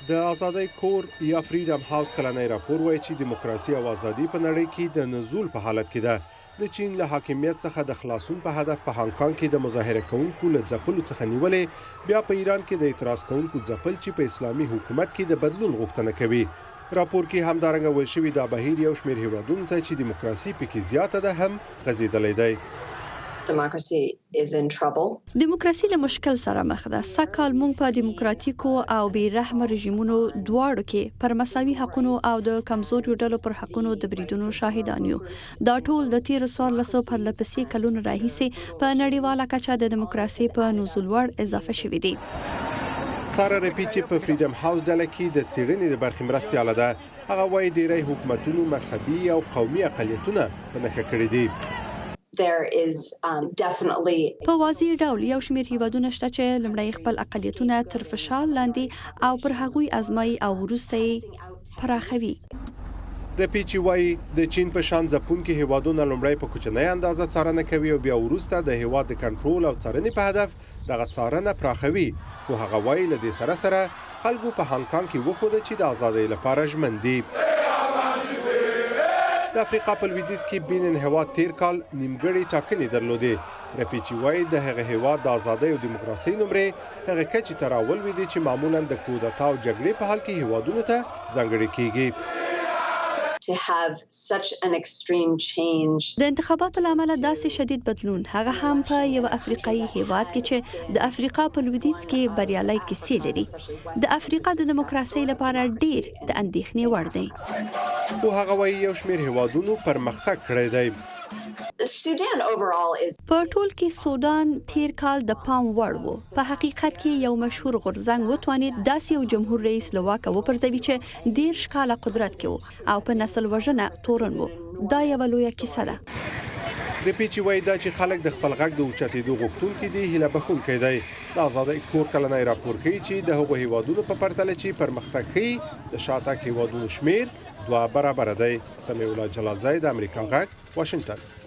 د ازادۍ کور یا فریډم هاوس کلنی راپور وایي چې دیموکراسي او ازادي په نړۍ کې د نزول په حالت کې ده. د چین له حاکمیت څخه د خلاصون په هدف په هانګ کانګ کې د مظاهره کوونکو له ځپلو څخه نیولې بیا په ایران کې د اعتراض کوونکو ځپل چې په اسلامي حکومت کې د بدلون غوښتنه کوي. راپور کې همدارنګه ویل شوي دا بهیر یو شمېر هېوادونو ته چې دیموکراسي پکې زیاته ده هم غځېدلی دی. دیموکراسي له مشکل سره مخ ده. سږ کال موږ په دیموکراتیکو او بې رحمه رژیمونو دواړو کې پر مساوي حقونو او د کمزوریو ډلو پر حقونو د بریدونو شاهدان یو. دا ټول د تېرو څوارلسو پرله پسې کلونو راهیسې په نړیواله کچه د دیموکراسۍ په نزول وړ اضافه شوي دي. ساره رپي چې په فریډم هاوس ډله کې د څېړنې د برخې مرستیاله ده، هغه وايي ډېری حکومتونو مذهبي او قومي اقلیتونه په نښه کړي دي. په واضح ډول یو شمېر هېوادونه شته چې لومړی خپل اقلیتونه تر فشار لاندې او پر هغوی ازمایي او وروسته یې پراخوي. رپیچي وايي، د چین په شان ځپونکي هېوادونه لومړی په کوچنۍ اندازه څارنه کوي او بیا وروسته د هېواد د کنټرول او څارنې په هدف دغه څارنه پراخوي، خو هغه وايي له دې سره سره خلکو په هانګ کانګ کې وښوده چې د ازادۍ لپاره ژمن دي. د افریقا په لویدیځ کې بینن هېواد تېر کال نیمګړې ټاکنې درلودې. رپیچي وايي، د هغه هېواد د ازادۍ او دیموکراسۍ نمرې هغې کچې ته راولوېدې چې معمولاً د کودتا او جګړې په حال کې هېوادونو ته ځانګړې کېږي. د انتخاباتو له امله داسې شدید بدلون، هغه هم په یوه افریقايي هېواد کې چې د افریقا په لویدیځ کې بریالی کیسې لري، د افریقا د دیموکراسۍ لپاره ډېر د اندېښنې وړ دی. خو هغه وايي، یو شمېر هېوادونو پرمختګ کړی دی. په ټول کې سودان تیر کال د پام وړ و. په حقیقت کې یو مشهور غورځنګ وتوانید داسې یو جمهور رئیس له واکه وپرځوي چې 30 کاله قدرت کې و او په نسل وژنه تورن و. دا یوه لویه کیسه ده. رپیچي وايي دا چې خلک د خپل غږ د اوچتېدو غوښتونکي دي، هیله بښونکی دی. د ازادۍ کور کلنی راپور ښيي چې د هغو هېوادونو په پرتله چې پرمختګ ښيي، د شاتګ هېوادونو شمېر دوه برابره دی. سمیع الله جلالزی، د امریکا غږ، واشنګټن.